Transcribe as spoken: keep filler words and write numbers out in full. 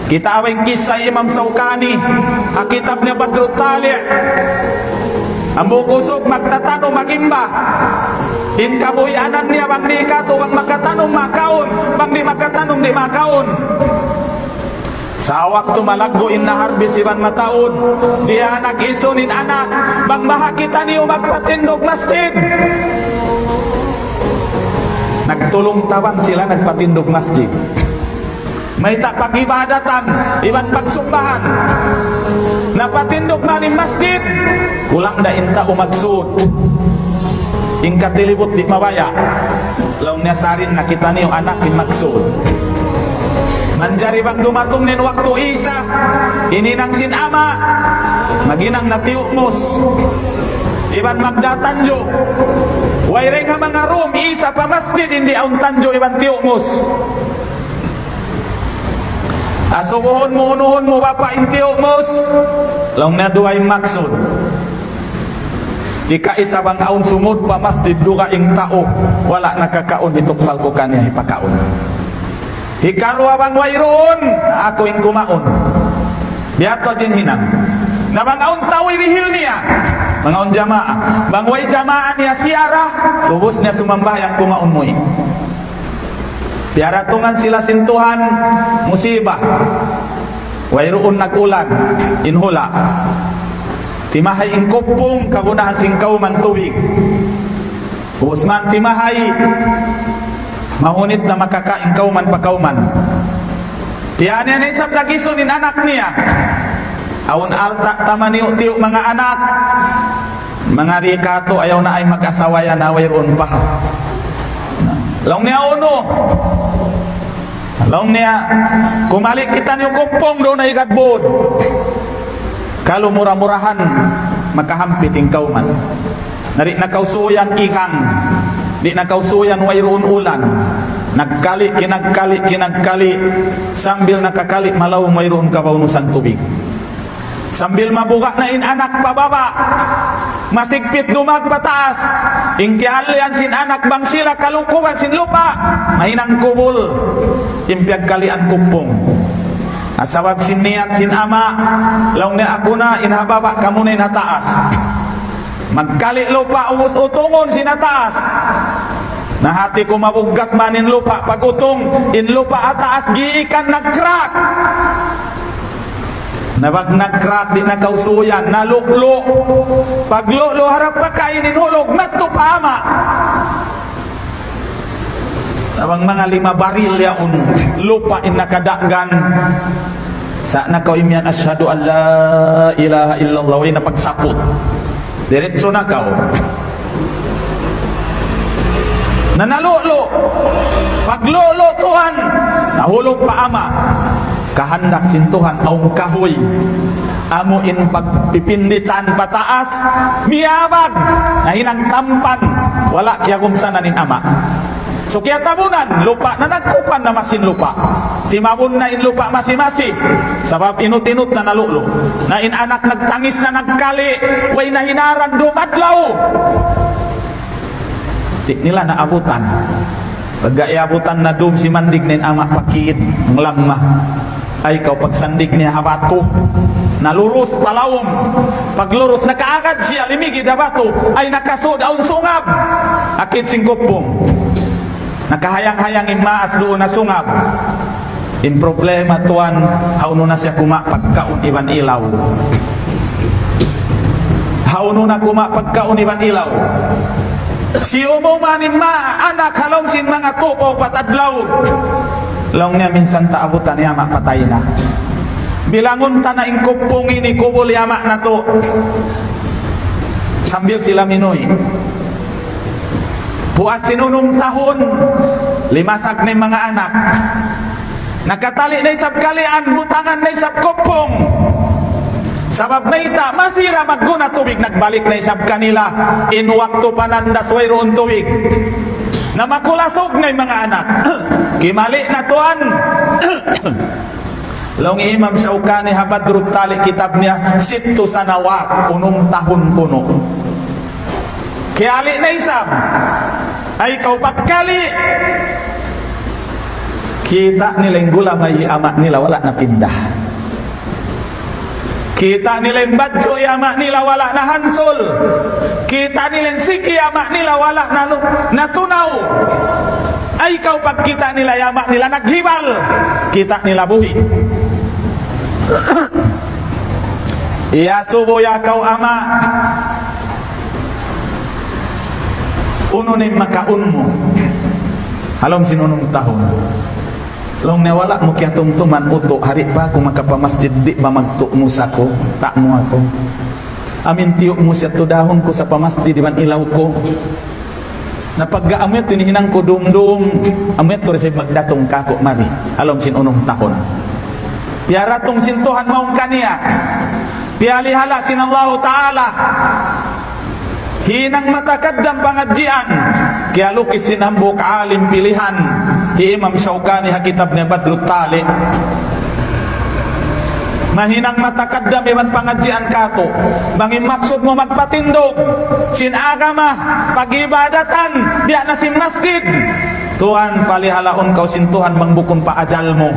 Kita' awn kissa Imam Sawkani, ha kitab niya Badrut Tali'. Amu kusug magtatanum, magimba. In kabuhianan niya bang di' katu', bang makatanum makaun, bang di' makatanum di' makaun. Sa' waktu malaggu' in naharbis iban mataud, diyaak isun in anak, bang baha' kitaniyu magpatindug masjid. Nagtulung-tabang sila nagpatindug masjid. Mayta' pag-ibadatan iban pagsumbahan. Napatindug man in masjid, kulang da in tau magsud. In katilibut di' mabaya'. Laung niya, "Sarin na kitaniyu anak in magsud." Manjari bang dumatung in waktu Isa, in hinang sin ama', maghinang na tiyumus. Iban magdatanju'. Wayruun ha manga room Isa pa masjid in di' awn tanju' iban tiyumus. Asubuhun mu, unuhun mu, bapa', in tiyumus. Laung niya, duwa in maksud. Ikaisa, bang awn sumud pa masjid dugaing tau, wala' nakakaun, hitukbal ku kaniya hipakaun. Hikaruwa, bang wayruun, aku in kumaun. Biya' ha yan in hinang. Na bang awn tau hirihil niya, bang awn jamaa. Bang way jamaa niya siya ra, subus niya sumambahayang, kumaun mu in. Piyaratungan sila sin Tuhan musiba. Wayruun nag-ulan in hula'. Timahay in kuppung kagunahan sin kawman tubig. Ubus man timahay, mahunit na makakain kawman pa kawman. Tiyaniya na isab nag-isun in anak niya. Awn alta' ta maniyu'-tiyu' manga anak. Mangari katu', ayaw na ay mag-asawa yan, wayruun pa. Laung niya, unu? Laung niya, kumali' kitaniyu kuppung duun ha higad būd. Kalu mura-murahan, makahampit in kawman. Na di' na kausuyan igang, di' na kausuyan wayruun ulan. Nagkali', kinagkali', kinagkali', sambil nakakali' malaw wayruun kabaunusan tubig. Sambil mabuga' na in anak pa baba', masigpit dumag pa taas. In kiyahalian sin anak bang sila kalukuban sin lupa', mahinang kubul in piyagkalian kuppung. Sabab sin niyat sin ama', laung niya, aku na in ha baba', kamu na in ha taas. Magkali' lupa' ubus utungun sin ha taas. Na hati ku mabuggat man in lupa' pag-utung, in lupa' ha taas giikan nag-crack. Na bang nag-crack di' na kausuyan, nalu'lu'. Paglu'lu' harap pakain in hulug, madtu pa ama'. Na bang manga lima baril yaun lupa' in nakadaggan. Sa' na kaw imiyan, "Ashhadu an la ilaha illallah," way na pagsaput. Diretso na kaw. Na nalu'lu'. Paglu'lu' tuwan, nahulug pa ama'. Kahandak sin Tuhan awn kahuy. Amu in pagpipinditan pataas, miyabag, nahinang tampan, wala' kiyagumsanan in ama'. So kiyatabunan, lupa' na, nagkupan na masi in lupa'. Timabun na in lupa' masi-masi. Sabab inut-inut na nalu'lu'. Na in anak nagtangis na nagkali', way na hinaran dum adlaw. Di' nila naabutan. Pagka iyabutan na dum, simandig na in ama' pa kid, nglamma. Ay kaw pagsandig niya ha batu. Nalurus pa lawm. Paglurus, nakaagad siya, limigid ha batu. Ay nakasud awn sungab. Akid sin kuppung. Nakahayang-hayang in maas duun ha sungab. In problema tuwan, hawnu na siya kuma' pagkaun iban ilaw. Hawnu na kuma' pagkaun iban ilaw. Siyumu man in ma-, anak ha lawm sin manga tū pa upat adlaw. Laung niya, minsan ta abutan hi ama' patay na. Bilangun ta na in kuppung ini, kubul hi ama' natu'. Sambil sila minuwi'. Puas sin unum tahun, limasag na in manga anak. Nakatali' na isab kalian, butangan na isab kuppung. Sabab mayta', masi ra magguna tubig, nagbalik na isab kanila. In waktu panandas wayruun tubig. Na makulasug na in manga anak. Kimali' na tuwan. Laung hi Imam Shawkani ha Badrut Tali' kitab niya, sittu sanawat, unum tahun kunu'. Kiyali' na isab. Ay kaw pagkali'. Kita' nila in gulamay hi ama' nila wala' napinda. Kita' nila in badju' hi ama' nila wala' nahansul. Kita' nila in siki hi ama' nila wala' nanu-, natunaw. Ay kaw pagkita' nila hi ama' nila naghibal. Kita' nila buhi'. Iyasubu ya kaw ama'. Unu na in makaun mu? Ha lawm sin unum tahun. Laung niya wala' mu kiyatumtuman utu', hari pa aku makapamasjid di' ba magtu' mu sa aku, ta' mu aku. Amin tiyu' mu siya tudahun ku sa pamasjid iban ilaw ku. Na pagga amu yadtu in hinang ku dum-dum, amu yadtu da isab magdatung kāku' mari, ha lawm sin unum tahun. Piyaratung sin Tuhan mawn kaniya. Piyalihala' sin Allahu Ta'ala. Hinang matakaddam pangadjian. Kiyalukis sin hambuuk alim pilihan. Hi Imam Shawkani ha kitab niya Badrut Tali'. Mahinang matakaddam iban pangadjian kātu'. Bang in maksud mu magpatindug sin agama, pag-ibadatan, biya' na sin masjid. Tuwan, palihalaun kaw sin Tuhan bang bukun pa ajal mu.